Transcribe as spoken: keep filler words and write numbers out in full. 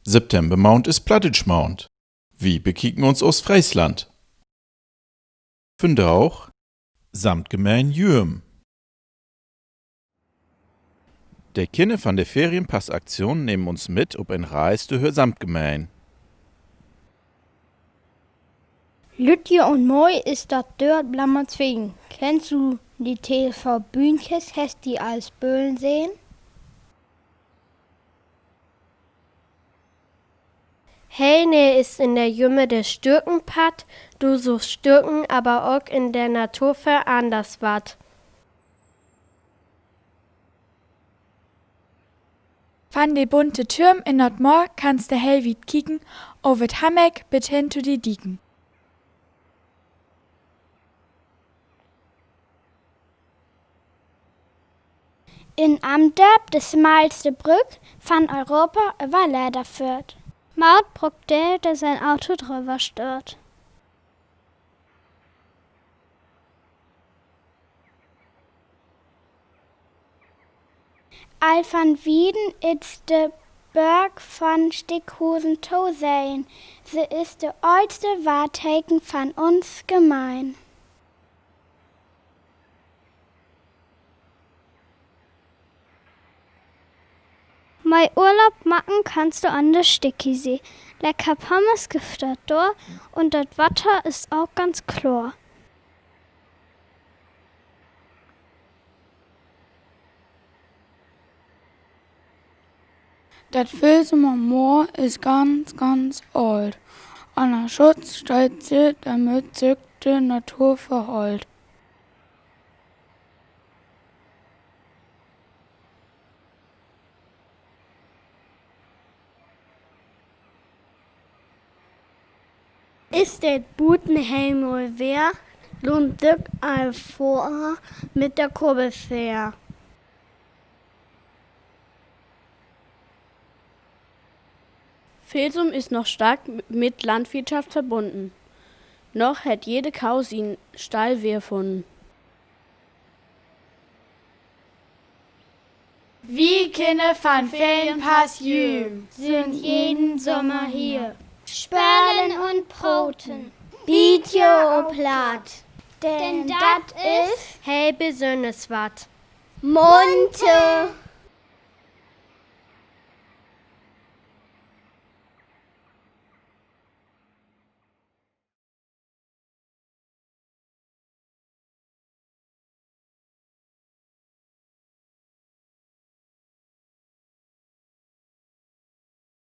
Septembermaand is Plattdüütschmaand. Wi bekieken uns Oostfreesland. Vundaag: Samtgemeen Jümm. De Kinner van de Ferienpassaktion nehmen uns mit op en Reis dör hör Samtgemeen. Lüttje un moi is dat Dörp Blammertswegen. Kennst du de T-V-Bühnkes? Hest di al spölen sehn? He, nee, is in de Jümme de Stücken Padd, du suchst Stücken, aver ok in de Natur verannert wat. Van de bunte Türm in dat Moor kannst du heel wiet kieken, över 't Hammeck bit hen to de Dieken. In Amdörp de smalste Brück van Europa över Leder föhrt. Maud bruukt de, de sien Auto dröver stört. Al van wieden is de Börg van Stickhusen to sehn. Se is de öldste Wahrdteken van uns Gemeen. Moi Urlaub maken kannst du an de Stickeesee. Lecker Pommes gifft dat dor un dat Water is ok ganz kloor. Dat Filsumer Moor is ganz, ganz oolt. Ünner Schutz steiht se, dormit sük de Natur verhoolt. Is dat buten heel moi weer, lohnt sük al vörher mit de Kubbel veer. Filsum is noch stark mit Landwirtschaft verbunnen. Noch hett jede Kau sien Stall weer funnen. Wi Kinner van Ferienpass Jümm sünd jeden Sommer hier. Spölen un proten, bietje op Platt, denn dat is heel besünners wat. Munter!